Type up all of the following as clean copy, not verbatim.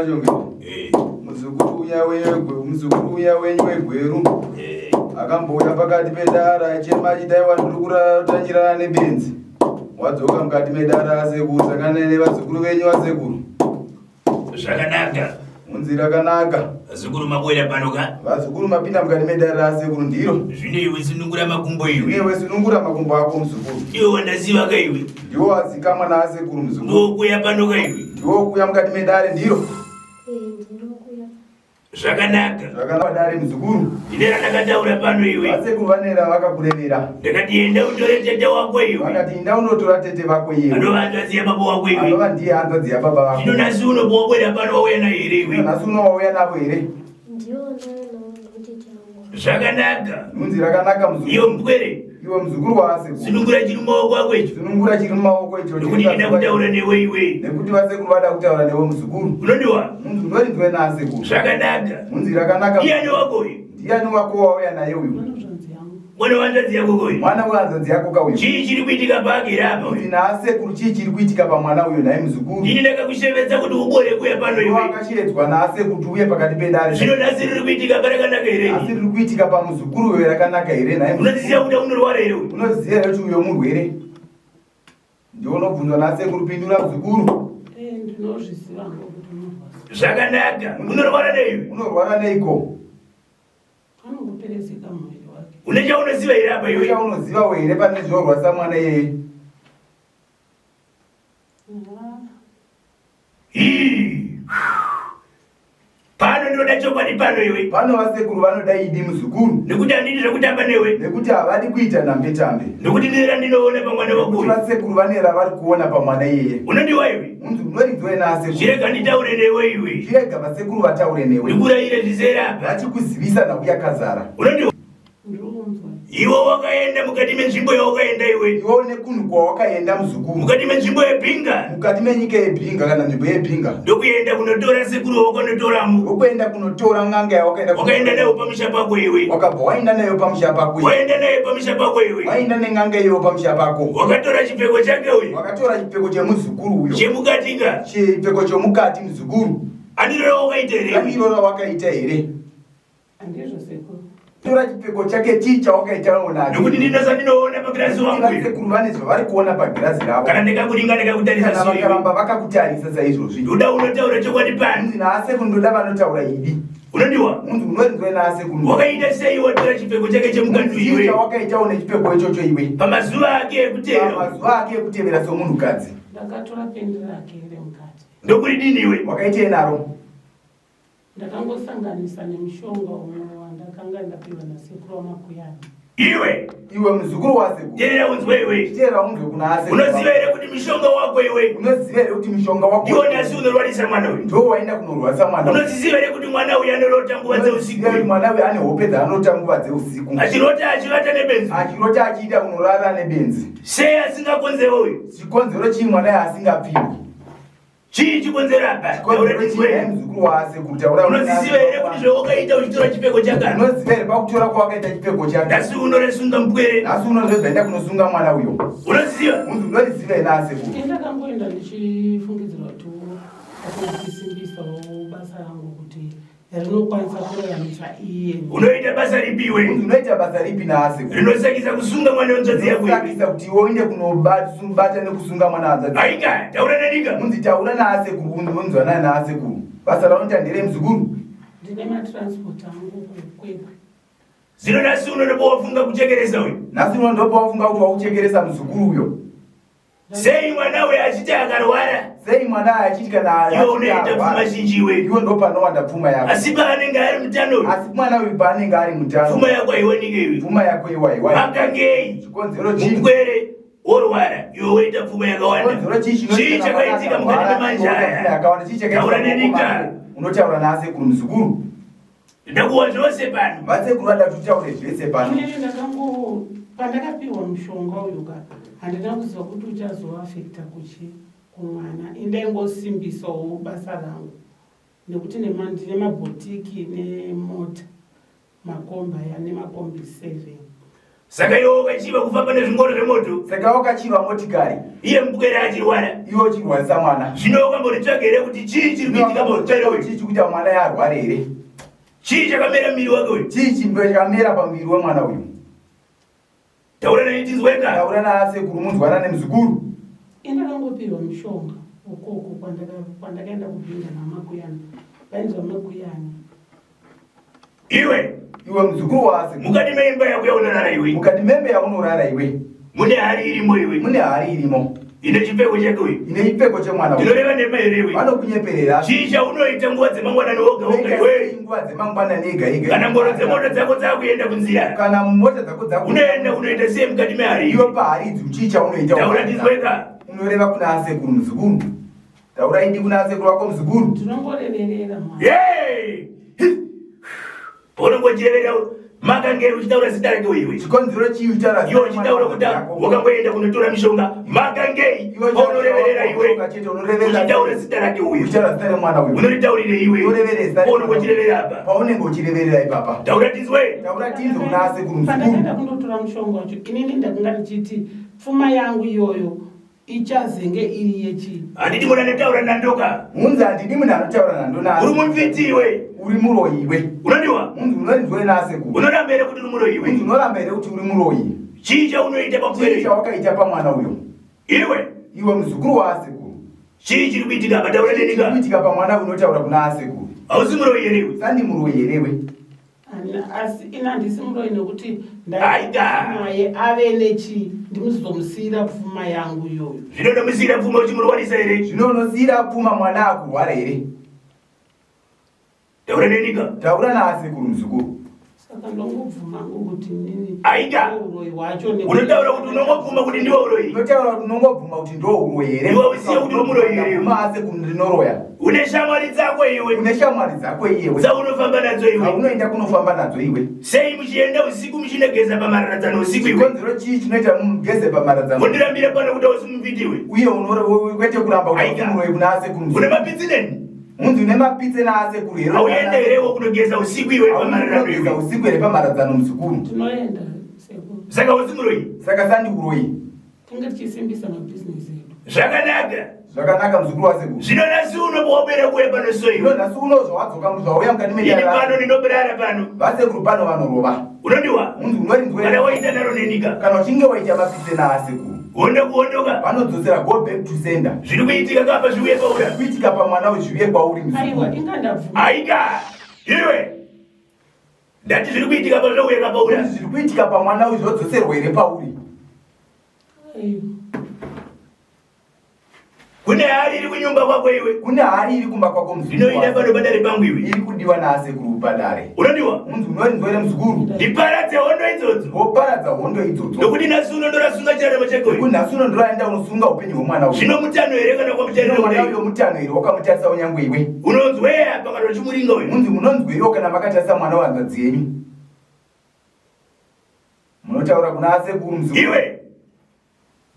Mashongeni. Muzukuru uya wenyu muzukuru uya wenyu wegweru. Akambouya pakati pedara achema achiti aiwa ndiri kuratanyirana nebenzi. Wadzoka mukati medara asekuru sangana nevazukuru venyu vasekuru. Zvakanaka. Munzira rakanaka. Vazukuru makuwira pano ka? Vazukuru mapinda mukati medare rasekuru ndiro. Zvino iwe sunungura makumbo iwe. Zvino iwe sunungura makumbo ako muzukuru. Iwe wandaziva ka iwe. Ndiwo wazikamwa naasekuru muzukuru. Ndiwo kuya pano ka iwe. Ndiwo kuya mukati medare ndiro. Eh, ndinokuya. Zvakanaka. Zvakanaka dare muzukuru. Ndine randakataura pano iwe. Vasekuru vane ravakakurevera. Ndakati enda utore tete wako iwe. Vakati enda unotora tete vako iwe. Anova hanzvadzi yababa wako iwe. Anova ndiye hanzvadzi yababa vako. Zvino nhasi uno wauya pano wauya nayo here iwe? Nhasi uno wauya navo here? Ndiwo ndauya navo notete wangu. Zvakanaka. Nhunzi rakanaka muzukuru. Iwe mupwere. Iwe muzukuru wasekuru. Sunungura chiri mumaoko ako icho. Sunungura chiri mumaoko icho. Nekuti ndida kutaura newe iwe. Nekuti vasekuru vada kutaura newe muzukuru. Unodiwa? Munzi unorinzwe nasekuru. Zvakanaka. Munzi rakanaka. Ndiani wako uyu? Ndiani wako wauya naye uyu? Mwana wehanzvadzi yako uyu. Mwana wehanzvadzi yako ka uyu. Chii chiri kuitika paakira apa uyu? Nasekuru chii chiri kuitika pamwana uyu nhai muzukuru? Ndini ndakakushevedza kuti ubore kuya pano iwe. Wakashevedzwa nasekuru kuti uye pakati pedare. Zvino nhasi riri kuitika parakanaka here? Asi riri kuitika pamuzukuru uyo rakanaka here nhai? Unoziva kuti unorwara here uyu? Unoziva here kuti uyo murwere? Ndiwe unobvunzwa nasekuru pindura muzukuru. Eh, ndinozviziva hangu kuti unorwara. Zvakanaka. Unorwara nei? Unorwara neiko? Anongoperezeka muviri wake. Une chaunoziva here apa iwe? Chaunozivawo here pane zvinorwadzisa mwana iyeye? Pano ndinoda chokwadi pano iwe. Pano vasekuru vanoda idi muzukuru. Nekuti handidi zvekutamba newe. Nekuti havadi kuita nambe tambe. Nekuti ndine randinoona pamwana wako. Nekuti vasekuru vane ravari kuona pamwana iyeye. Unodiwa iwe. Munzi unoridzwa ena asekuru. Chirega nditaure newe iwe. Chirega vasekuru vataure newe. Ndikurayire zvizere apa. Vachikuzivisa nhau yakazara. Unodiwa. Iwe wakaenda mukati menzvimbo yawakaenda iwe. Iwe une kunhu kwawakaenda muzukuru. Mukati menzvimbo yeBinga. Mukati menyika yeBinga kana nzvimbo yeBinga. Ndokuenda kunotora sekuru wawakanotoramo. Ndokuenda kunotora n'anga yawakaenda. Wakaenda nayo pamusha pako iwe. Wakabva waenda nayo pamusha pako iwe. Waenda nayo pamusha pako iwe. Waenda nen'anga iyoyo pamusha pako. Wakatora chipfeko chake uyu. Wakatora chipfeko chemuzukuru uyo. Chemukatika. Chipfeko chomukati muzukuru. Andiro rawakaita here? Andiro rawakaita here? Andizvo sekuru. Tora chipfeko chake chii chawakaita nacho? Nekuti ndino zvandinoona pagirazi wangu. Sekuru vane zvavari kuona pagirazi ravo. Kana ndikakuringa ndikakutarisa Kana vakaramba vakakutarisa saizvozvi. Ndoda unotaura chokwadi pano. Naasekuru ndoda vanotaura idi. Unodiwa? Munhu unorinzwa naasekuru. Wakaita sei watora chipfeko chake chemukati iwe? Chawakaita une chipfeko ichocho iwe. Pamazuva ake ekutevera. Pamazuva ake ekutevera somunhukadzi. Ndakatora pendi rake remukati. Ndokuridini iwe? Wakaitei naro? Ndakangosanganisa nemushonga umwe wandakanga ndapiwa nasekuru waMakuyana. Iwe iwe muzukuru wasekuru. Teerera unzwe iwe. Teerera unzwe kuna asekuru. Unoziva here kuti mishonga wako iwe? Unoziva here kuti mishonga wako? Ndiwo nhasi unorwarisa mwana uyu. Ndiwo waenda kunorwarisa mwana. Unoziva here kuti mwana uyu anorota nguva dzeusiku? Unoziva mwana uyu ane hope dzaanota nguva dzeusiku. Achirota achivata nebenzi. Achirota achiita kunorara nebenzi. Sei asingakonzero uyu? Chikonzero chii mwana uyu asingapfiri? Chii chikonzero apa? Chikonzero chii muzukuru waasekuru taura. Unoziva here kuti zvawakaita uchitora chipfeko chake? Unoziva here pakutora kwawakaita chipfeko chake? Nhasi unoresunga mupwere. Nhasi unozoenda kunosunga mwana uyo. Unoziva? Munhu unoriziva here asekuru? Ini ndakamboenda ndichifungidzira kuti akusimbisawo basa rangu kuti rinokwanisa kuraramisa iye. Unoita basa ripi iwe? Unoita basa ripi naase? Rinosakisa kusunga mwana wenzvadzi yako. Rinosakisa kuti iwe uende kunobata nekusunga mwana wanzvadzi. Aika, taura nenika. Munzi taura naase kuru, unzwana naase kuru. Basa raunoita ndere muzukuru? Ndine matransport angu kuKwekwe. Zvino nhasi uno ndipo wafunga kuchekeresa uyu. Nhasi uno ndipo wafunga kuti wakuchekeresa muzukuru uyo. Sei mwana uyu achiti akarwara? Sei mwana uyu achiti kana iwe unoita pfuma zhinji iwe? Iwe ndo panowanda pfuma yako. Asi paanenge ari mutano. Asi mwana uyu paanenge ari mutano. Pfuma yako haionike iwe. Pfuma yako iwa iwa. Makangei. Chikonzero chii? Mupwere worwara iwe woita pfuma yakawanda. Chikonzero chii chii chakaitika mukati memanje aya? Taura nenika. Unotaura naasekuru muzukuru. Ndakuwa zvose pano. Vasekuru vada kuti utaure zvese pano. Inini ndakango pandakapiwa mushonga uyu ka handina kuziva kuti uchazoafekta kuchi kumwana indaingosimbisawo basa rangu nekuti ndine mabhotiki nemota makombi aya nemakombi 7. Saka iwe wakachiva kufamba nezvingoro zvemoto. Saka wakachiva motikari. Iye mupwere achirwara. Iwe uchirwarisa mwana. Zvino wakambonitsvaga here kuti chii chiri kuitika pamupwere uyu? Chii chiri kuita mwana yarware here? Chii chakamera muviri wake uyu? Chii chakamera pamuviri wemwana uyu? Taura neni tinzweka. Taura naasekuru munzwanane muzukuru. Indakangopiwa mushonga ukoko kwandakaenda kubhinda namakuyana vainzwa makuyana. Iwe iwe muzukuru waasi mukati meimba yako yaunorara iwe mukati membe yaunorara iwe mune hari irimo iwe mune hari irimo ine chipfeko chake uyu ine chipfeko chemwana ndinoreva nhema here iwe vanokunyeperera chii chaunoita nguva dzemangwanani woga woga iwe nguva dzemangwanani ega ega kana ngoro dzemota dzako dzakuenda kunzira kana mota dzako dzaku unoenda kunoita sei mukati mehari iwe pahari idzi chii chaunoita taura ndinzweka unoreva kuna asekuru muzukuru taura indi kuna asekuru wako muzukuru ndinongoreverera mwana Hey! Unongochireverera makange uchitaura zita rake iwe. Chikonzero chii uchitaura zita? Iwe uchitaura kuti wakangoenda kunotora mishonga makangei paunoreverera iwe. Uchitaura zita rake uyu. Uchitaura zita remwana uyu. Unoritaurire iwe. Unoreverera zita. Paunongochireverera apa. Paunenge uchireverera ipapa. Taura tinzwe. Taura tinzwe kuna asekuru muzukuru. Pandakaenda kundotora mushonga wacho inini ndakanga ndichiti pfuma yangu iyoyo ichazenge iri yechi handidi munhu anotaura nandoka Hunzi handidi munhu anotaura nando na uri mumfiti iwe uri muroyi iwe unodiwa Hunzi unorinzwa nasekuru unoramba here kuti uri muroyi iwe Hunzi unoramba here kuti uri muroyi chii chaunoita pamupwere chii chawakaita pamwana uyo iwe iwe muzukuru waasekuru chii chiri kuitika apa taura nenika kuitika pamwana unotaura kuna asekuru hausi muroyi here iwe sandi muroyi here iwe asi ini handisi muroyi nekuti ndainaye ave nechi ndimuzomusiyira pfuma yangu iyoyo zvino ndomusiyira pfuma uchimurwarisa here zvino unosiyira pfuma mwana akurwara here taura nenika taura naasekuru muzukuru saka ndongobvuma hangu kuti nini aika uroyi hwacho unotaura kuti unongobvuma kuti ndiwe uroyi unotaura kuti unongobvuma kuti ndiwo uroyi here iwe usiye kuti uri muroyi here maasekuru ndinoroya une shamwari dzako iwe une shamwari dzako iyewe dzaunofamba nadzo iwe unoenda kunofamba nadzo iwe sei muchienda usiku muchinegeza pamararadzano usiku iwe chikonzero chii chinoita mugeze pamaradzano undirambira pano kuti ausi mumviti iwe uye kwete kuramba kuti muroyi kuna asekuru une mapitsi neni Munzi une mapitse naasekuru here? Hauende here kunogeza usiku iwe pamaradzano iwe? Usiku here pamaradzano muzukuru? Tinoenda sekuru. Saka usi muroyi? Saka sandi uroyi. Tinge tichisimbisa mabhizinesi edu. Zvakanaka. Zvakanaka muzukuru wasekuru. Zvino nhasi uno wabera kuuya pano so iwe. Zvino nhasi uno zvawadzoka zvauya mukati menyaya. Ini pano ndinoberara pano. Vasekuru pano vanorova. Unodiwa? Munzi unorinzwa. Kana waita naro nenika. Kana uchinge waita mapitse naasekuru. Hondo kuhondoka. Vanodzosera go back to sender. Zviri kuitika kapa zviuye pauri. Kuitika pamwana uyu zviuye kwauri muzukuru. Aiwa inga ndabvuma. Aika. Iwe. Ndati zviri kuitika pa zvauye kapauri. Zviri kuitika pamwana uyu zvodzoserwa here pauri? Aiwa. Kune hari iri kunyumba kwako iwe. Kune hari iri kumba kwako muzukuru. Inoida pano padare pangu iwe. Iri kudiwa naasekuru padare. Unodiwa? Munzi unorinzwa here muzukuru? Ndiparadze hondo idzodzo. Woparadza hondo idzodzo. Nokuti nhasi uno ndorasunga chiraramo chako iwe. Nokuti nhasi uno ndoraenda unosunga upenyu hwemwana uyu. Zvino mutano here kana kwamutarira mwana uyo mutano here wakamutarisa unyangwe iwe. Unonzwei apa kana uchimuringa uyu? Munzi munonzweiwo kana makatarisa mwana wehanzvadzi yenyu? Munotaura kuna asekuru muzukuru. Iwe.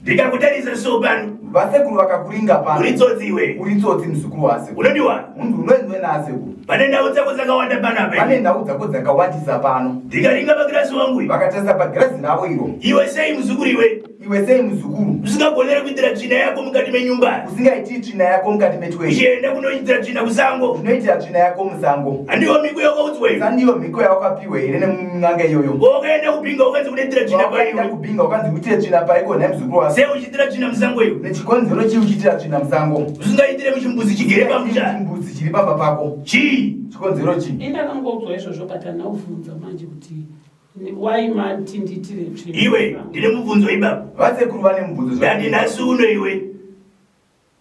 Ndikakutarisa so pano. Vasekuru vakakuringa pano. Uri tsotsi iwe. Uri tsotsi muzukuru wasekuru. Unodiwa? Munhu unoenzwe naasekuru. Pane nhau dzako dzakawanda pano apa. Pane nhau dzako dzakawandisa pano. Ndikaringa pagirazi wangu iwe. Vakatarisa pagirazi ravo iro. Iwe sei muzukuru iwe? Iwe sei muzukuru? Usingagonere kuitira tsvina yako mukati menyumba. Usingaitiri tsvina yako mukati metwei. Uchienda kunoitira tsvina kusango. Unoitira tsvina yako musango. Handiyo mhiko yakaudzwa iwe. Sandiyo mhiko yawakapiwa here nen'anga iyoyo. Wakaenda kubinga ukanzi unoitira tsvina pai iwe. Kubinga ukanzi uitire tsvina paiko nhai muzukuru wako. Sei uchiitira tsvina musango iwe? Nechikonzero chii uchiitira tsvina musango? Usingaitire muchimbuzi chigere pamusha. Chimbuzi chiri pamba pako. Chii? Chikonzero chii? Indakangoudzwa izvozvo but handina kuvhunza manje kuti why mati ndiitire tsvina. Iwe ndine mubvunzo ipapo. Vasekuru vane mubvunzo. Ndati nhasi uno iwe.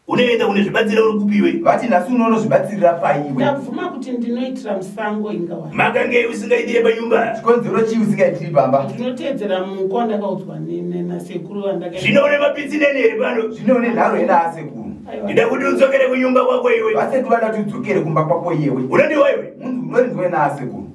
Unoenda kunozvibatsira uri kupi iwe? Vati nhasi uno unozvibatsirira pai iwe? Ndabvuma kuti ndinoitira musango inga wani. Makangei usingaitire panyumba? Chikonzero chii usingaitiri pamba? Ndinoteedzera muko wandakaudzwa nasekuru vandaka. Zvino une mapitsi neni here pano? Zvino une nharo here naasekuru? Ndida kuti udzokere kunyumba kwako iwe. Vasekuru vada kuti udzokere kumba kwako iyewe. Unodiwa iwe? Munhu unorinzwa naasekuru.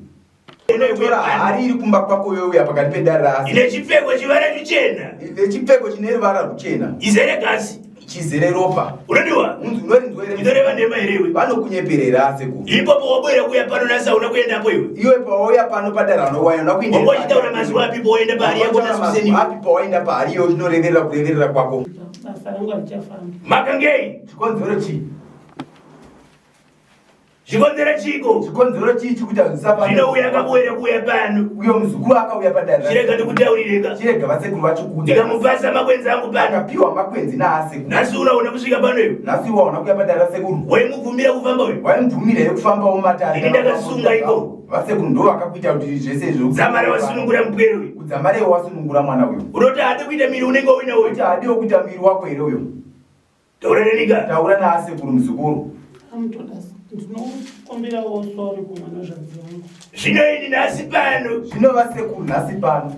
Unotora hari iri kumba kwako iwe uya pakati pedare raasi. Ine chipfeko chivara chichena. Ine chipfeko chine ruvara ruchena. Izere gasi. Chizere ropa. Unodiwa? Unzi unorinzwa here? Ndinoreva nhema here iwe? Vanokunyeperera asekuru. Ipopo wabwera kuya pano nhasi hauna kuendapo iwe. Iwe pawauya pano padare unowaya una kuenda. Wanga uchitaura mazuva api pawaenda pahari yako nhasi kuseni? Api pawaenda pahari iyo uchinoreverera kureverera kwako. Basa rangu harichafambi. Makangei? Chikonzero chii? Zvikonzero chiiko? Chikonzero chii chikuita zvisafambe? Zvino uya akabuwera kuuya pano. Uyo muzukuru akauya padare. Chirega ndikutaurireka. Chirega vasekuru vachikuudza. Ndikamupasa makwenzi angu pano. Akapiwa makwenzi naasekuru. Nhasi unaona kusvika pano iwe. Nhasi waona kuuya padare rasekuru. Waimubvumira kufamba uyu? Waimubvumira here kufambawo matare? Ini ndakasunga iko. Vasekuru ndo vakakuita kuti zvese izvo. Dzamara wasunungura mupwere uyu. Kudzamara iwe wasunungura mwana uyu. Unoti haade kuita miri unenge uina uyu. Unoti haadiwo kuita miri wako here uyo? Taura nenika. Taura naasekuru muzukuru. Amutoda ndinokumbirawo sorry kumwana zvanzi yangu. Zvino ini nhasi pano. Zvino vasekuru nhasi pano.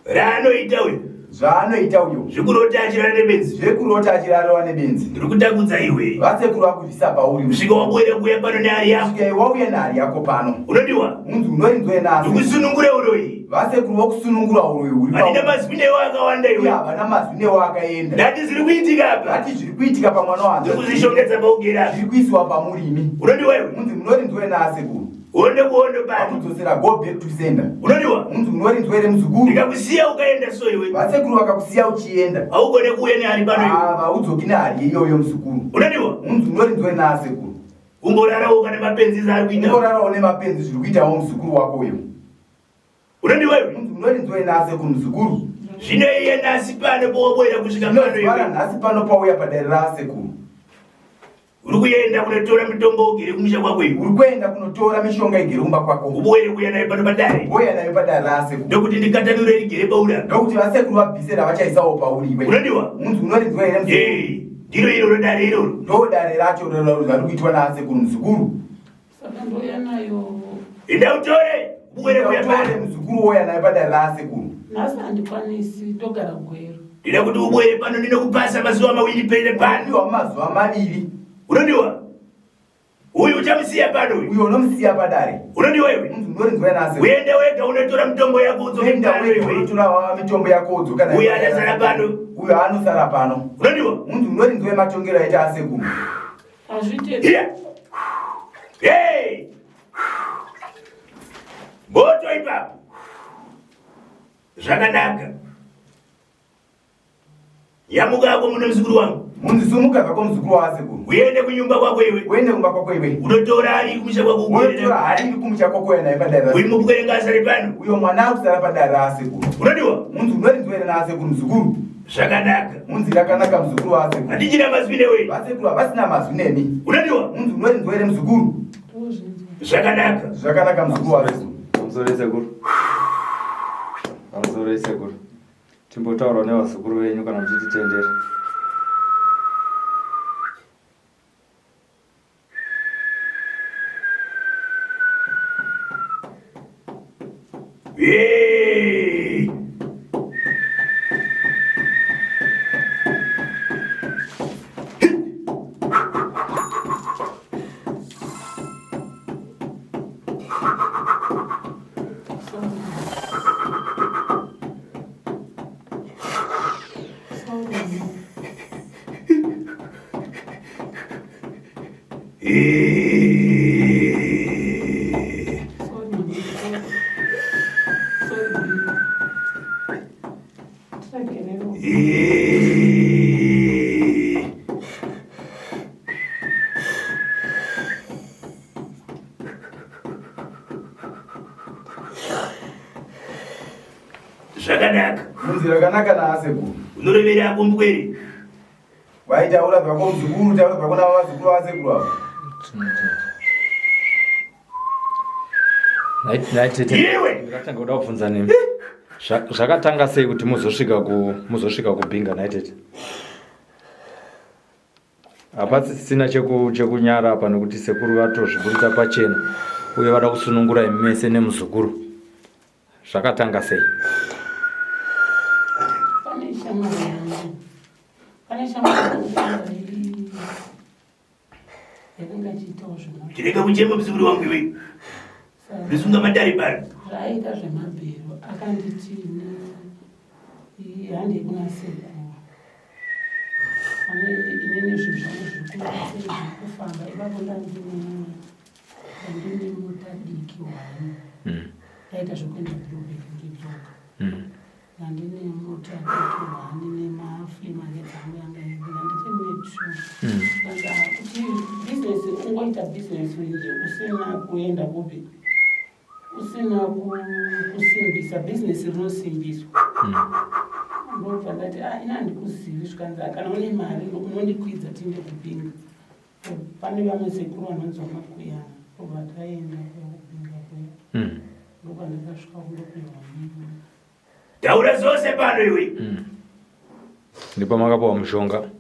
Raanoita uyu. Zvaanoita uyo. Zvekurota achirara nebenzi. Zvekurota achirarawa nebenzi. Ndiri kutakudza iwe. Vasekuru vakubvisa pauri. Kusvika wabuya kuuya pano nehari yako. Kusvika wauya nehari yako pano. Unodiwa? Unzi unorinzwe nasi. Ndikusunungure uroyi. Vasekuru vokusunungura uroyi huri Handina mazwi newe akawanda iwe. Havana mazwi newe akaenda. Ndati zviri kuitika apa. Ndati zviri kuitika pamwana wangu. Ndiri kuzvishongedza paugera. Zviri kuisiwa pamurimi. Unodiwa iwe? Unzi munorinzwe naasekuru. Hondo kuhondo pano. Vakudzosera go back to sender. Unodiwa? Unzi unorinzwa here muzukuru? Ndikakusiya ukaenda so iwe. Vasekuru vakakusiya uchienda. Haugone kuuya nehari pano iwe. Ah, haudzoki nehari iyoyo muzukuru. Unodiwa? Unzi unorinzwa naasekuru. Umborarawo kana mapenzi zvaari kuita. Umborarawo nemapenzi zviri kuitawo muzukuru wako uyo. Unodiwa iwe? Unzi unorinzwa naasekuru muzukuru. Zvino iye nhasi pano powabwera kusvika pano iwe. Nhasi pano pauya padare raasekuru. Uri kuenda kunotora mitombo ugere kumusha kwako iwe. Uri kuenda kunotora mishonga igere kumba kwako. Ubuwere kuuya nayo pano padare. Wouya nayo padare rasekuru. Ndokuti ndikatanure rigere pauri apa. Ndokuti vasekuru vabvise ravachaisawo pauri iwe. Unodiwa? Munzi unorinzwa here muzukuru? Eh, ndiro iroro dare iroro. Ndo dare racho rari kuitwa naasekuru muzukuru. Saka ndouya nayo. Enda utore, ubuwere kuuya pano. Muzukuru wouya nayo padare raasekuru. Nhasi handikwanisi ndogara Gweru. Ndinoda kuti ubuye pano ndinokupasa mazuva mawiri pere pano. Unodiwa mazuva maviri. Unodiwa? Uyu uchamusiya pano uyu. Uyu unomusiya padare. Unodiwa iwe? Munhu unorinzwa nase. Uende wega unotora mitombo yako udzoke Enda pano wega iwe. unotora mitombo yako udzoka nayo. Uyu achasara pano. Uyu anosara pano. Unodiwa? Munhu unorinzwa matongero aita asekuru. Hazviite. Iya. Hey! Moto ipapo. Zvakanaka. Yamuka hako mune muzukuru wangu. Munzi sumuka zvako muzukuru wasekuru. Uende kunyumba kwako iwe. Uende kumba kwako iwe. Unotora hari kumusha kwako. Unotora hari kumusha kwako uya naye padare. Uyu mupwere ngaasare pano. Uyo mwana akusara padare rasekuru. Unodiwa? Munzi unorinzwa here nasekuru muzukuru? Zvakanaka. Munzi rakanaka muzukuru wasekuru. Handichina mazwi newe. Vasekuru havasina mazwi nemi. Unodiwa? Munzi unorinzwa here muzukuru? Zvakanaka. Zvakanaka muzukuru wasekuru. Pamusoro sekuru. Pamusoro sekuru. Timbotaura nevazukuru venyu kana muchititendera. Hey! Zvakanaka. Munzira rakanaka naasekuru. Unorevera ako mbwere. Waitaura zvako muzukuru, taura zvako navazukuru vasekuru avo. Iwe! Ndakatanga kuda kubvunza nemi. Zvakatanga sei kuti muzosvika ku muzosvika kubinga naitete? Hapasisina chekunyara apa nekuti sekuru vatozviburitsa pachena uye vada kusunungura imi mese nemuzukuru. Zvakatanga sei? Pane shamwari yangu. Pane shamwari yangu yakanga ichiitawo zvemabhero. Chirega kuchema muzukuru wangu iwe. Ndisunga matare pano. Zvaaita zvemabhero akanditi handei kuna sekuru. Ane inini zvinhu zvangu zviri zviri kufamba ipapo ndandine ndandine mota diki hwani ndaita zvekuenda Blueberg ndidzoka. Ndandine mota diki hwani nemaflea market angu yanga ndandichiri netwo. Saka kuti business ungoita business nje usina kuenda kupi usina kusimbisa business rinosimbiswa. Ndobva ndati ah ini handikuzivi zvikanzi ah, kana une mari unondikwidza tiende kuBinga. Pane vamwe sekuru vanonzi vaMakuyana ndobva taenda kuya kuBinga kuya. Ndobva ndakasvika kundopiwa Taura zvose pano iwe. Ndipo makapiwa mushonga.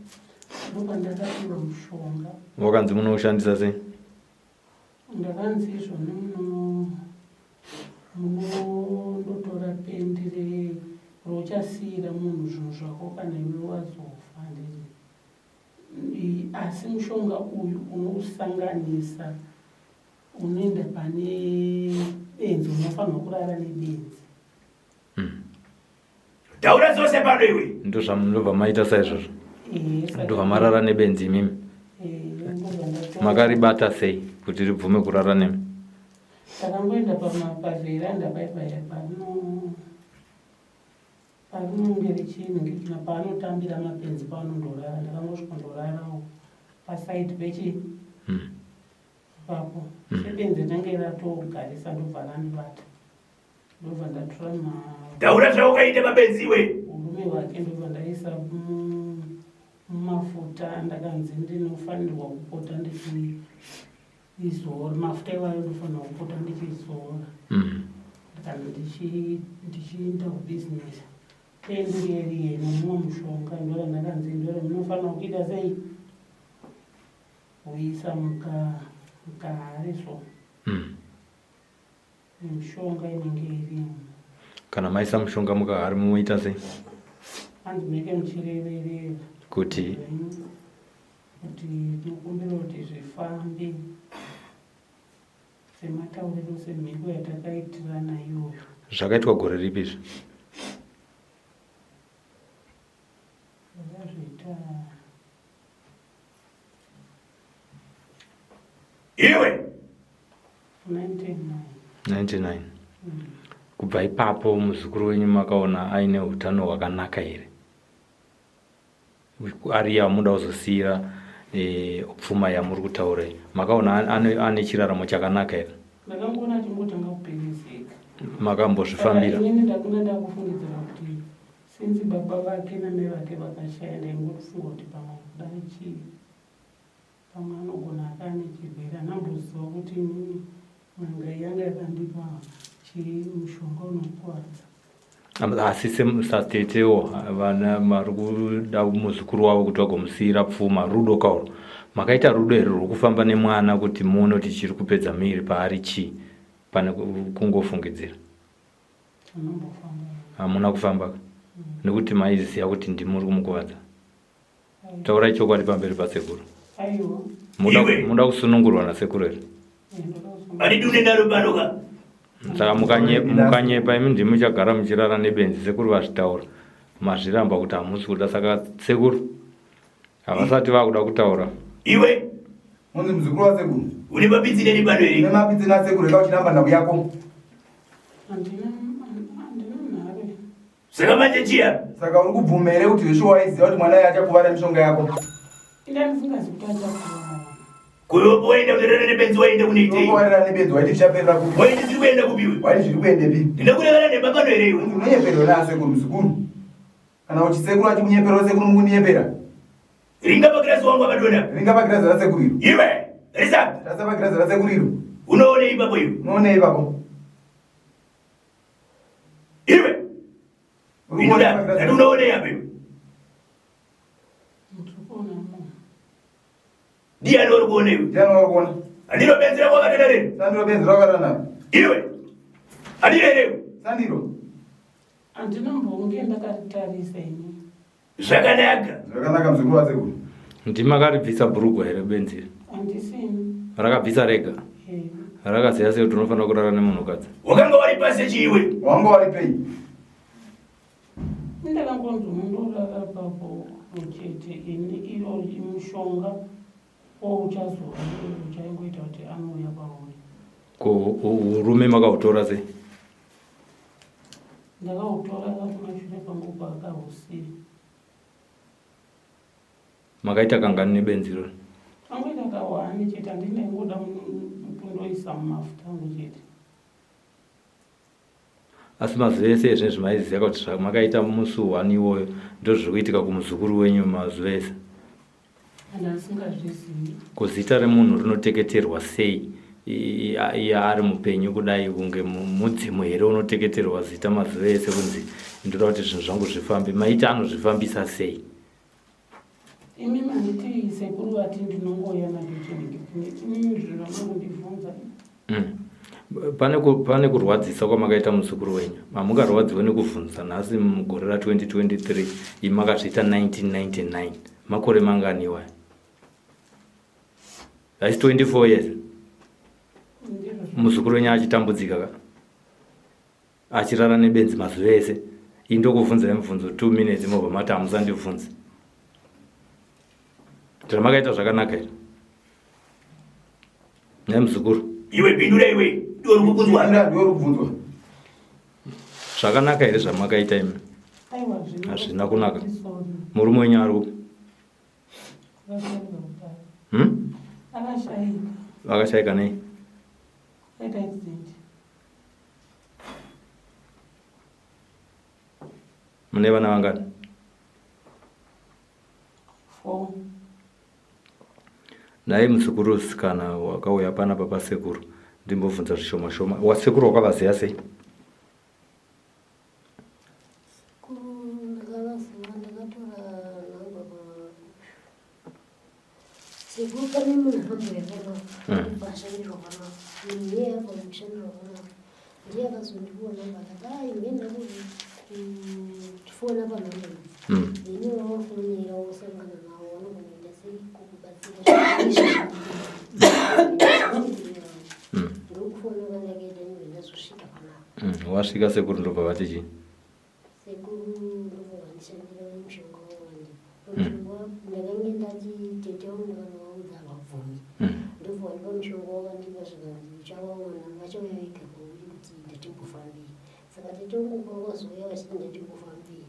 Ndobva ndakapiwa mushonga. Wakanzi munoushandisa sei? Ndakanzi izvoni munondotora pendi rochasiira munhu zvinhu zvako kana iwe wazofa handiti. Asi mushonga uyu unousanganisa unoenda pane benzi unofanirwa kurara nebenzi. Taura zvose pano iwe. Ndozvamundobva maita saizvozvo. Ndobva marara nebenzi imimi. Makaribata sei kuti ribvume kurara nemi? Takangoenda pavheranda paipaya parinonge richiningirikina paanotambira mapenzi paanondorara ndakangosvika ndorarawo pasaidi pechi ipapo sebenzi rinenge ratogarisa ndobva randibata. Ndobva ndatora ma Taura zvaukaita mabenzi iwe. Urume hwake ndobva ndaisa mumafuta ndakanzi ndinofanirwa kupota ndichizora mafuta iwayo ndofanirwa kupota ndichizora. Kana ndichienda kubusiness pendi riye riye nemumwe mushonga ndora ndakanzi ndora munofanirwa kuita sei kuisa mukahari so. Mishonga inenge irimo. Kana maisa mushonga mukahari munoita sei? Hanzi munenge muchireverera. Kuti? Kuti tinokumbira kuti zvifambe sematauriro semhiko yatakaitirana iyoyo. Zvakaitwa gore ripi izvi? Ndakazviita Iwe 99. 99. Kubva ipapo muzukuru wenyu makaona aine utano hwakanaka here? Ari yamuda kuzosiira pfuma yamuri kutaura iyi. Makaona ane chiraramo chakanaka here? Ndakangoona achingotanga kuperezeka. Makambozvifambira? Saka inini ndakanga ndakufungidzira kuti since baba vake namai vake vakashaya ndaingofunga kuti pamwe kuda chii. Pamwe anogona akane chirwere anamboziva kuti inini n'anga yanga yakandipa chii mushonga unokuwadza. Asi satetewo vana vari kuda muzukuru wavo kuti vagomusiyira pfuma rudo kauro makaita rudo here rwekufamba nemwana kuti muone kuti chiri kupedza miri paari chii pane kungofungidzira? Hamuna kufamba nekuti maiziva kuti ndimuri kumukuvadza. Taurai chokwadi pamberi pasekuru. Muda kusunungurwa nasekuru here? Handidi une nharo pano ka. Saka mukanyepa imi ndimi muchagara muchirara nebenzi sekuru vazvitaura. Mazviramba kuti hamusi kuda saka sekuru havasati vakuda kutaura. Iwe Unzi muzukuru wasekuru. Une mapitsi neni pano here? Une mapitsi nasekuru rega uchiramba nhau yako. Handina handina nhare. Saka manje chiya. Saka uri kubvuma here kuti zveshuwa waiziva kuti mwana iye achakuvara mishonga yako? Ina ndisingazi kuti achakuvara. Kuyopo waenda kunorara nebenzi waenda kunoitei? Warara nebenzi waiti zvichaperera kupi? Waiti zviri kuenda kupi iwe? Waiti zviri kuendepi? Ndinokurevera nhema pano here iwe? Unonyeperwa nasekuru muzukuru. Kana uchisekuru achikunyepera sekuru mukunyepera. Ringa pagirazi wangu akadonha. Ringa pagirazi rasekuru iro. Iwe, risa. Rasa pagirazi rasekuru iro. Unoona ipapo iwe. Unoona ipapo. Iwe. Inoda, ndati unoona ipapo iwe. Ndiani uri kuona iwe? Ndiani uri kuona? Handiro benzi rako wakatana rero. Sandiro benzi rako wakatana. Iwe. Handiro here iwe? Sandiro. Handina mbonge ndakaritarisa ini. Zvakanaka. Zvakanaka muzukuru wasekuru. Ndimi makaribvisa bhurugwa here benzi iri? Handisini. Rakabvisa rega? Eh. Rakaziva sei kuti unofanira kurara nemunhukadzi? Wakanga wari pasi chiiwe. Wanga wari pei? Ndakangonzi mundorara papo. Chete ini iyo mushonga wauchazora iwe uchaingoita kuti anouya pauri. Ko urume makautora sei? Ndakautora kumashure kwangu kwakahusiri. Makaita kangani nebenzi iroro? Angoita kahwani chete handina ingoda kundoisa mumafuta angu chete. Asi mazuva ese ezvinezvi maiziva kuti zvamakaita musi one iwoyo ndozviri kuitika kumuzukuru wenyu mazuva ese? Andasingazvizivi. Ko zita remunhu rinoteketerwa sei iye ari mupenyu kudai kunge mudzimu here unoteketerwa zita mazuva ese kunzi ndoda kuti zvinhu zvangu zvifambe maita anozvifambisa sei? Imi manditi sekuru vati ndinongouya nadocheneini zvavamangondibvunza. Pane, pane kurwadzisa kwamakaita muzukuru wenyu hamungarwadziwe nekuvhunza nhasi mugore ra2023 imi makazviita 1999 makore mangani iwayo haisi 24 years muzukuru wenyu achitambudzika ka achirara nebenzi mazuva ese ini ndokuvhunzai mubvunzo 2 minutes mobva mati hamusandibvunzi zvamakaita zvakanaka here nhai muzukuru Iwe pindura iwe, ndiwe uri kubvunzwa. Ndiwe uri kubvunzwa. Zvakanaka here zvamakaita imi? Aiwa, zvino Hazvina kunaka. Murume wenyu ari kupi? Akashaika. Akashaika nei? Akaita accident. Mune vana vangani? 4. Nhai muzukuru sikana wakauya panapa pasekuru ndimbobvunza zvishoma shoma. Wasekuru wakavaziva sei? Sekuru ndakavaziva ndakatora nhamba pa sekuru pane munhu akamboya panapa ashandirwa panapa munhu iyeye abva mukushandirwa panapa ndiye akazondiona akati ai ngenda kufona panhamba idzi then wawafonera wosangana navo vanogona kuita sei kukubatsira ndokufona kwandakaita ndibva ndazosvika panapa. Wasvika sekuru ndobva vati chii? Sekuru ndobva vandishandira mushonga wavandipa. Mushonga ndakange ndati tete vangu ndakanovaudza havabvumi. Ndobva vandipa mushonga wavandipa zvikanzi uchavaona vachauya vega kwauri kuti ndatimbofambei. Saka tete vangu pavakazouya vachiti ndatimbofambei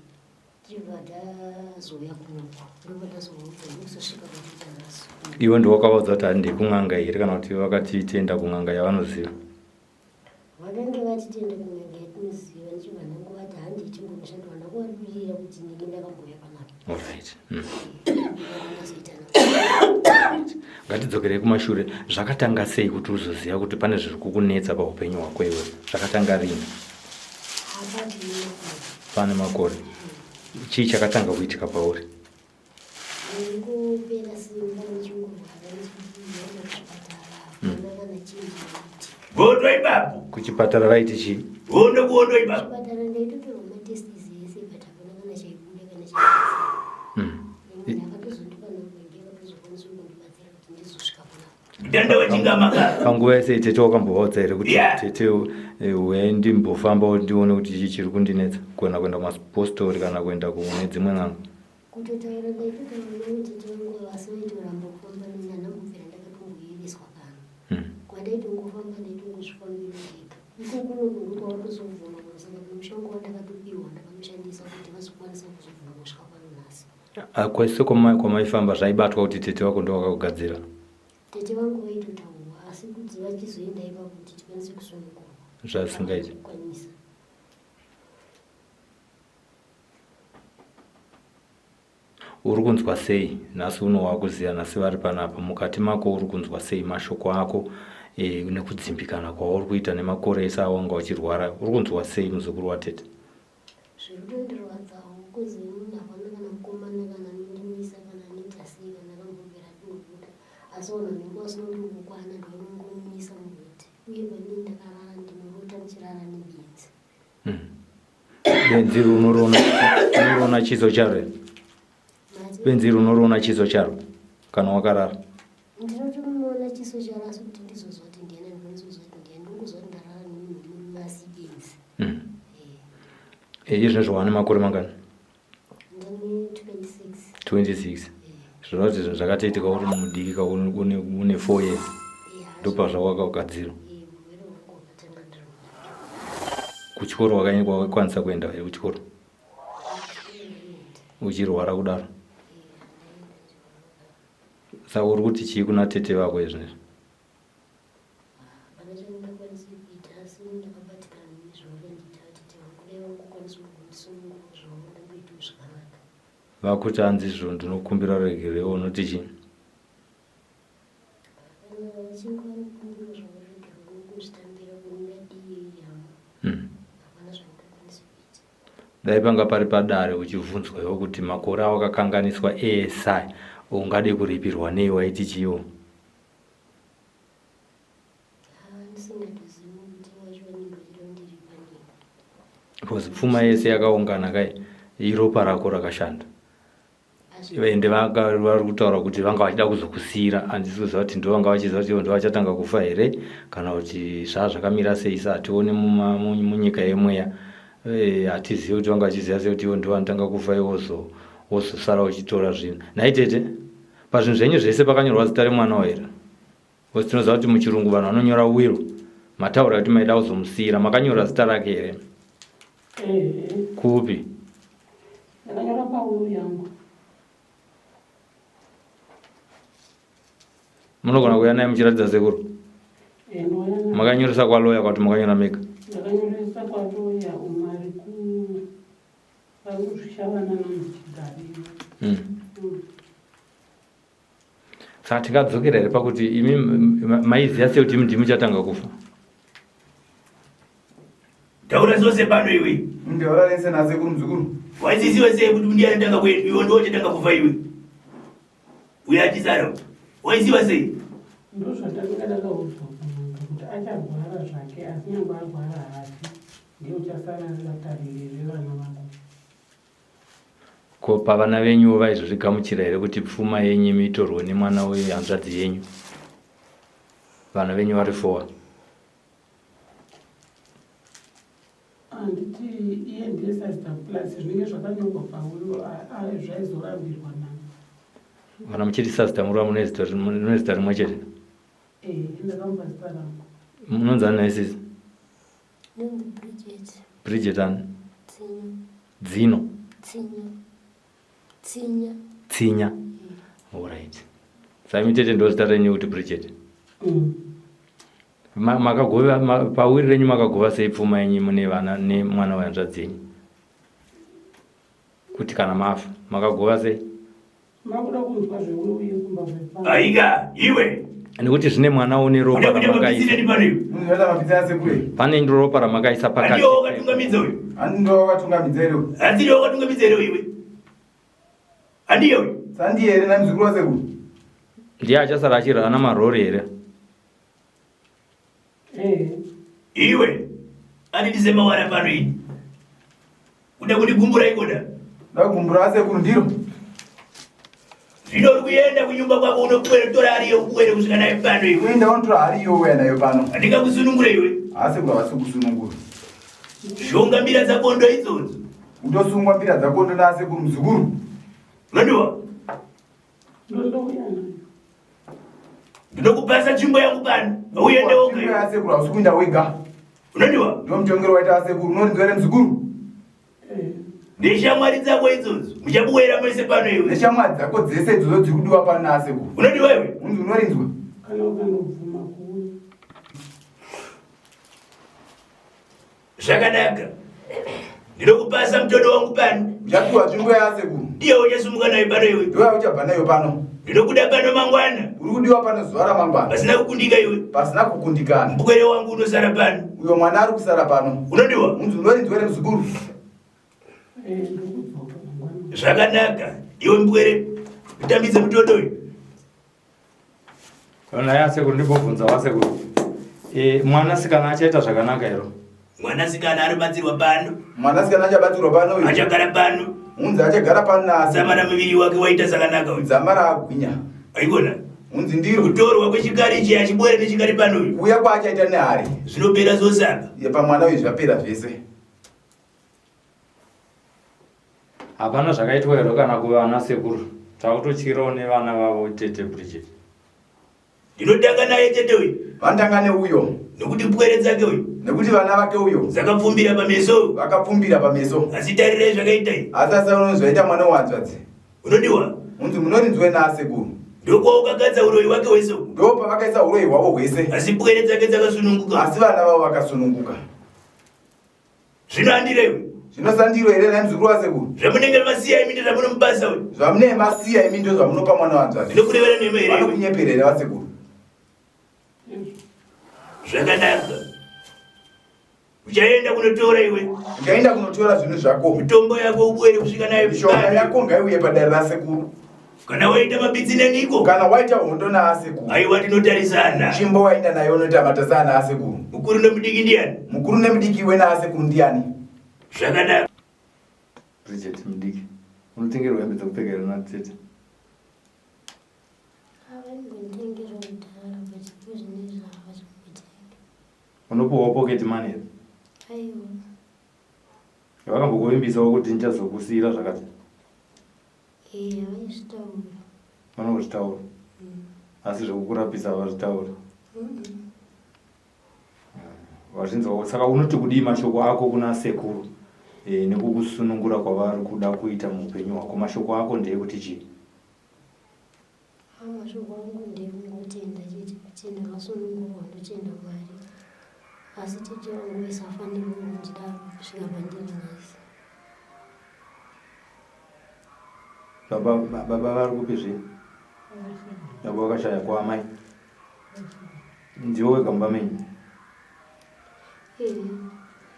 tichibva tazouya kunoku ndobva ndazovaudza ndokuzosvika kwatiri nhasi. Iwe ndiwe wakavaudza kuti handei kun'anga here kana kuti vakati tienda kun'anga yavanoziva? Vakange vati tiende kun'anga yatinoziva ndichibva ndangovati handei timbonoshandwa ndakuvadurira kuti ndinge ndakambouya panapa. Alright. Ndazoita Ngatidzokerei kumashure. Zvakatanga sei kuti uzoziva kuti pane zviri kukunetsa paupenyu hwako iwe? Zvakatanga rini? hapadi makore. Pane makore. Chii chakatanga kuitika pauri? Ndingopera simba ndichingorwara ndichienda kuchipatara hapana kana chinhu chinoitika. Gondo ipapo. Kuchipatara vaiti chii? Gondo kuhondo ipapo. Kuchipatara ndaitotorwa matestis ese but hapana kana chaibuda kana chaibuda. Munhu akatozondipa nhamba ndiye akatozokwanisa kundibatsira kuti ndizosvika panapa. Mutanda wechingama ka. Panguva yese tete wakambovaudza here kuti Yeah. tete huyai ndimbofambawo ndione kuti chii chiri kundinetsa kana kuenda kumapostori kana kuenda kune dzimwe n'anga? Kutotaura ndaitotaura navo tete vangu ava asi vaitoramba kufamba neni handambobvira ndakatomboyereswa kana. Kwandaitongofamba ndaitongozvifambira ndega. Iko kunoku ndokwavakazobvuma kunosangana nemushonga wandakatopiwa ndakamushandisa kuti vazokwanisa kuzobvuma kusvika pano nhasi. Kwese kwamaifamba zvaibatwa kuti tete vako ndovakakugadzira? Tete vangu vaitotaurwa asi kuti vachizoenda ipapo kuti tikwanise kusunungurwa. Zvasingaiti. Kukwanisa. Uri kunzwa sei nhasi uno wakuziva nhasi vari panapa mukati mako uri kunzwa sei mashoko ako nekudzimbikana kwauri kuita nemakore ese awanga uchirwara uri kunzwa sei muzukuru watete? Zviri kutondirwadzawo kuzi inini hapana kana mukomana kana anondimisa kana anoita sei kana akambobvira atingobuda asi vanhu vanenge vasina kutongokwana ndovanongomisa muroad uye panini ndakarara ndinorota ndichirara nebenzi. Benzi iri unoriona chiso charo here? Benzi iri unoriona chiso charo kana wakarara? Ndinotomuona chiso charo asi kuti ndizoziva kuti ndiyani andikwanisi kuziva kuti ndiyani ndinongoziva kuti ndarara nemunhu murume asi benzi. Izvezvi wane makore mangani? Ndane 26. 26 zvoreva kuti zvinhu zvakatoitika uri mudiki ka une 4 years ndopazvawakagadzirwa. Kuchikoro wakakwanisa kuenda here kuchikoro uchirwara kudaro? Saka uri kuti chii kuna tete vako izvinezvi? Hapana chandingakwanise kuita asi ndakabatikana nezvavakandiita vatete vangu dai vangokwanisa kundisunungura zvavo ndamboitawo zvakanaka. Vakuti hanzi izvo ndinokumbira ruregerero unoti chii? Kana vachinge vanikumbira zvavo ruregerero ndinozvitambira kundingadii hama hapana zvandingakwanise kuita. Dai panga pari padare uchibvunzwa iwe kuti makore awakakanganiswa ese aya ungade kuripirwa nei waiti chiiwo? Because pfuma yese yakaungana kai iropa rako rakashanda ende vari kutaura kuti vanga vachida kuzokusiira handisi kuziva kuti ndo vanga vachiziva kuti ndo vachatanga kufa here kana kuti zvaa zvakamira sei sa hatione munyika yemweya eh, hatizivi kuti vanga vachiziva sei kuti ivo ndo vanotanga kufa iwo wozosara uchitora zvinhu nhai tete Pazvinhu zvenyu zvese pakanyorwa zita remwana here? Because tinoziva kuti muchirungu vanhu vanonyora will. Mataura kuti maida kuzomusiyira, makanyora zita rake here? Ehe. Kupi? Ndakanyora pawill yangu. Munogona kuuya naye muchiratidza sekuru? Eh, ndouya naye. Makanyoresa kwaloya kwati makanyora mega? Ndakanyoresa kwaloya umwe ari ku vari kuzvishavana namuchigariro. Saka tingadzokera here pakuti imi maiziva sei kuti imi ndimi muchatanga kufa? Taura zvose pano iwe. Ndaura rese nasekuru muzukuru. Waiziziva sei kuti ndiye anotanga kuenda iwe ndiwe uchatanga kufa iwe. Uye achisara. Waiziva sei? Ndozvatanga ndakaudzwa kun'anga kuti acharwara zvake asi nyangwe arwara haafi ndiye uchasara ari vatariri vevana vako. Ko pavana venyuwo vaizozvigamuchira here kuti pfuma yenyu imi itorwe nemwana wehanzvadzi yenyu? Vana venyu vari four. Handiti iye ndiye sister plus zvinenge zvakanyorwa pauyo zvaizorambirwa nani. Kana muchiti sister murova mune zita rimwe chete? Eh, ndakamupa zita rangu. Munonzi ani nhai sisi? Ndonzi Bridget. Bridget ani? Tsinya. Dzino. Tsinya. Tsinya. Tsinya. Alright. Saka imi tete ndozita renyu kuti Bridget. Makagova pawiri renyu makagova sei pfuma yenyu mune vana nemwana wehanzvadzi yenyu? Kuti kana mafa makagova sei? Makuda kunzwa zvewiwi yekumba kwepa. Aika iwe. Nekuti zvine mwana une ropa Uda kuita ramakaisa. mabhizinesi pano iwe. Unoita mabhizinesi asekuru. Pane ropa ramakaisa pakati. Handiwo wakatungamidza uyu. Handiwo wakatungamidza here uyu. Handiwo wakatungamidza here iwe. Handiye uyu. Sandiye here namuzukuru wasekuru. Ndiye achasara achirana marori here? Eh. Iwe. Anditise mawara pano ini. Kuda kundigumbura ikoda. Ndakugumbura asekuru ndiro. Zvino uri kuenda kunyumba kwako unokwere tora hari yokuwere kusvika nayo pano iwe. Kuenda unotora hari iyo uya nayo pano. Handingakusunungure iwe. Asekuru havasi kusunungura. Shonga mbira dzakondo idzodzo. Utosungwa mbira dzakondo naasekuru muzukuru. Unodiwa? Ndondouya nayo. Ndinokupasa tsvimbo yangu pano. Uende woga. Tsvimbo yasekuru hausi kuenda wega. Unodiwa? Ndiwo mutongero waita asekuru. Unorinzwa here muzukuru? Eh. Neshamwari dzako idzodzo. Muchabuwera mese pano iwe. Neshamwari dzako dzese idzodzo dziri kudiwa pano naasekuru. Unodiwa iwe? Unzi unorinzwa? Kana ukandobvuma kuuya. Zvakanaka. Ndinokupasa mutodo wangu pano. Uchapiwa tsvimbo yasekuru. Ndiye uchasumuka nayo pano iwe. Ndiwe uchabva nayo pano. Ndinokuda pano mangwana. Uri kudiwa pano zuva ramangwana. Pasina kukundika iwe. Pasina kukundikana. Mupwere wangu unosara pano. Uyo mwana ari kusara pano. Unodiwa? Unzi unorinzwa here muzukuru? Eh, ndikudzoka mangwana. Zvakanaka. Iwe mupwere, utambidze mutodo uyu. Naye asekuru ndimbobvunza wasekuru. E, mwanasikana achaita zvakanaka here? Mwanasikana anobatsirwa pano. Mwanasikana achabatsirwa pano uyu. Achagara pano. Unzi achagara pano nasi. Dzamara muviri wake waita zvakanaka uyu. Dzamara agwinya. Aikona. Unzi ndiro. Kutorwa kwechikari ichi achibwere nechikari pano uyu. Kuuya kwaachaita nehari. Zvinopera zvose apa. Pamwana uyu zvapera zvese. Hapana zvakaitwa here kana kuvana sekuru? Takutotyirawo nevana vavo tete Bridget. Ndinotanga naye tete uyu. Vanotanga neuyo. Nekuti pwere dzake uyu. Nekuti vana vake uyo. Dzakapfumbira pameso. Vakapfumbira pameso. Asi tarirai zvakaita iyi. Asi asi unozi mwana wanzvadzi. Unodiwa. Unzi munorinzwe naasekuru. Ndokwaukakadza uroyi wake hwese. Ndopavakaisa uroyi hwavo hwese. Asi pwere dzake dzakasununguka. Asi vana vavo vakasununguka. Zvino handirewi. Zvino sandiro here nhai muzukuru wasekuru? Zvamunenge masiya imi ndozvamunomubasa uyu. Zvamunenge masiya imi ndozvamunopa mwana wanzvadzi. Ndinokurevera nemi here? Vanokunyepera here vasekuru? Zvakanaka. Uchaenda kunotora iwe. Uchaenda kunotora zvinhu zvako. Mitombo yako ubuere kusvika nayo. Mishonga yako ngaiuye padare rasekuru. Kana waita mabitsi neniko. Kana waita hondo naasekuru. Aiwa tinotarisana. Chimbo waenda nayo unoita matasana naasekuru. Mukuru nemudiki ndiani? Mukuru nemudiki iwe naasekuru ndiani? Zvakanaka. Bridget mudiki. Unotengerwa hembe dzekupfeka here natete? Avaingonditengera kudhara but zvinezvi havachambotenge. Unopiwawo pocket money here? Aiwa. Vakambokuvimbisa kuti ndichazokusiyira zvakati? Eya vaizvitaura. Vanozvitaura. Asi zvekukurapisa havazvitauri. Vazvinzwa saka unoti kudii mashoko ako kuna sekuru e, nekukusunungura kwavari kuda kuita muupenyu hwako mashoko ako ndeyekuti chii? Mashoko angu ndekungotenda chete kuti ndakasunungurwa ndotenda Mwari. Asi tete vangu vaisafanirwa kundidaro kusvika pandiri nhasi. Baba baba vari kupi zve? Baba vakashaya kwaamai. Ndiwe wega mumba menyu?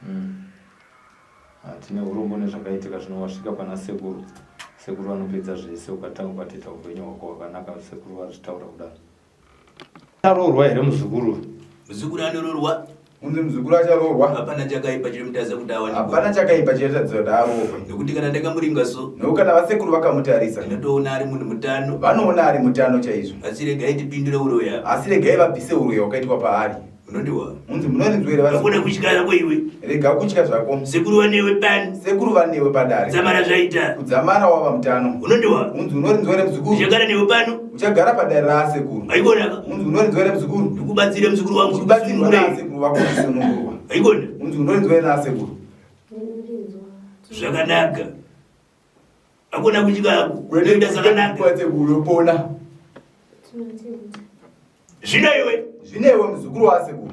Mm. Ah, tine urombo nezvakaitika zvino wasvika pana sekuru. Sekuru vanopedza zvese ukatanga ukatoita upenyu hwako hwakanaka sekuru vazvitaura kudaro. Aroorwa here muzukuru? Muzukuru anoroorwa. Unzi muzukuru acharoorwa. Hapana chakaipa chinomutadza kuti awanikwe. Hapana chakaipa chinoratidza kuti aroorwe. Nekuti kana ndakamuringa so. Nekuti kana vasekuru vakamutarisa. Ndinotoona ari munhu mutano. Vanoona ari mutano chaizvo. Asi regai tipindure uroyi apa. Asi regai vabvise uroyi hwakaitwa paari. Unodiwa. Unzi munorinzwa here vasekuru? Hakuna kutya zvako iwe. Rega kutya zvako. Sekuru vanewe pani. Sekuru vanewe padare. Kudzamara zvaita. Kudzamara wava mutano. Unodiwa. Unzi unorinzwa here muzukuru? Ndichagara newe pano. Uchagara padare raasekuru. Haikona. Unzi unorinzwa here muzukuru? Ndikubatsire muzukuru wangu. Uchibatsirwa naasekuru vako kusunungurwa. Haikona. Unzi unorinzwa here naasekuru? Ndinorinzwa. Zvakanaka. Hakuna kutya hako. Unoita zvakanaka. Sekuru unopona. Tinotenda. Zvino iwe. Zvino iwe muzukuru wasekuru.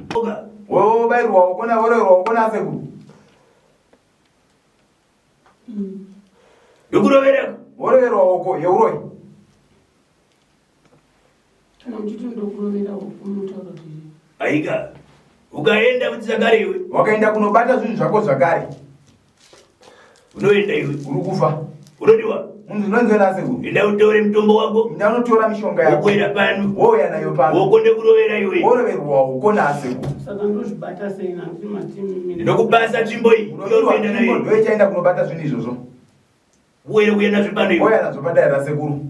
Wobairwa ukona woroerwa ukona sekuru. Ndokurovera. Woroverwa uko yeuroyi. Kana muchiti ndokurovera uko munotaura kuti Aika. Ukaenda kuti zvakare iwe. Wakaenda kunobata zvinhu zvako zvakare. Unoenda iwe. Uri kufa. Unodiwa. Munhu unonzi wena sekuru. Enda utore mutombo wako. Enda unotora mishonga yako. Wokwira pano. Wouya nayo pano. Wokonde kurovera iwe. Woroverwa uko nasekuru. Saka ndozvibata sei nanti mati mimi. Ndokubasa tsvimbo iyi. Unoenda nayo. Ndoichaenda kunobata zvinhu izvozvo. Uye uye nazvo pano iwe. Uya nazvo padare rasekuru.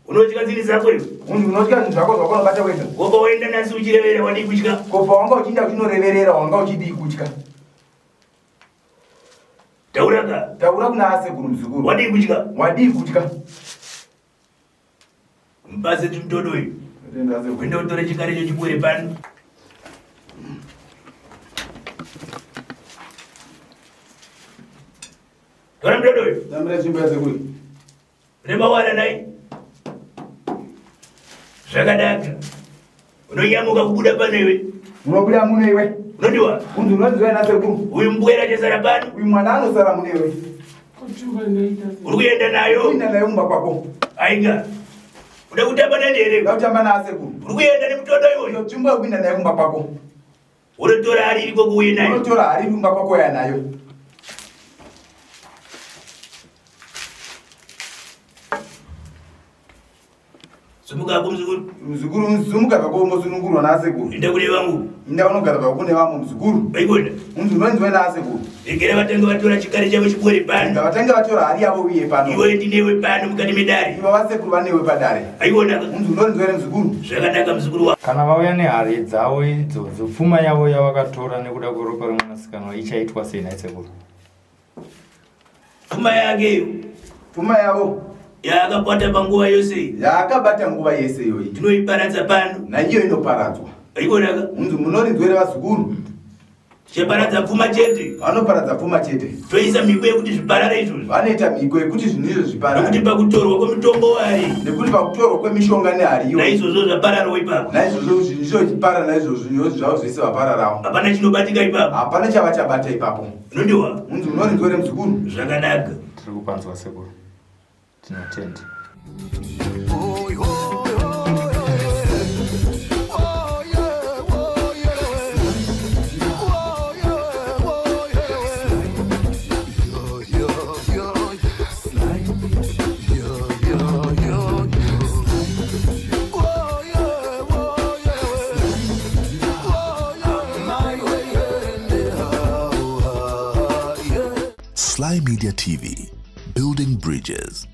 Unotya zvinhu zvako iwe. Unzi unotya zvinhu zvako zvaunobata wega. Kopa waenda nasi uchirevera wadii kutya. Kopa wanga uchienda uchinoreverera wanga uchidii kutya. Taura ka. Taura kuna asekuru muzukuru. Wadii kutya. Wadii kutya. Mupase chimutodo uyu. Kuenda utore chikare chechibure pano. Tora mutodo uyu. Tambira tsvimbo yasekuru. Une mawara nai. Zvakanaka. Unonyamuka kubuda pano iwe. Unobuda muno iwe. Unodiwa. Unzi unonzi na sekuru. Uyu mbwera chesara pano. Uyu mwana anosara muno iwe. Uri kuenda nayo. Kuenda nayo mumba kwako. Ainga. Uda kutamba nani here? Uda kutamba naasekuru. Uri kuenda nemutodo iwoyo. Iyo tsvimbo yekuenda nayo kumba kwako. Unotora hari iriko kuuye nayo. Unotora hari iri kumba kwako uya nayo. Sumuka hako muzukuru. Muzukuru sumuka zvako umbosunungurwa naasekuru. Enda kune vangu. Inda unogara zvako kune vamwe muzukuru. Vaigona. Unzi unonzi naasekuru. Regera vatange vatora chikari chavo chibore pano. Ngavatange vatora hari yavo uye pano. Iwe ndinewe pano mukati medare. Ivo vasekuru vanewe padare. Aiona. Unzi unonzi were muzukuru. Zvakanaka muzukuru wangu. Kana vauya nehari dzavo idzodzo, pfuma yavo yavakatora nekuda kweropa remwanasikana ichaitwa sei nhai sekuru? Pfuma yake iyo. Pfuma yavo. Yaakabata panguva yose. Yaakabata nguva yese iyoyi. Tinoiparadza pano. Naiyo inoparadzwa. Ikonaka. Unzi munorinzwere vazukuru. Tichaparadza pfuma chete. Vanoparadza pfuma chete. Toisa mhiko yekuti zviparare izvozvo. Vanoita mhiko yekuti zvinhu izvo zviparare. Nekuti pakutorwa kwemitombo hari. Nekuti pakutorwa kwemishonga nehari iyo. Naizvozvo zvapararawo ipapo. Naizvozvo zvinhu izvo zvipara naizvozvo izvo zvavo zvese vapararawo. Hapana chinobatika ipapo. Hapana chavachabata ipapo. Unondiwa? Unzi unorinzwere muzukuru. Zvakanaka. Tiri kupanzwa sekuru. Tinotenda. Sly Media TV, building bridges.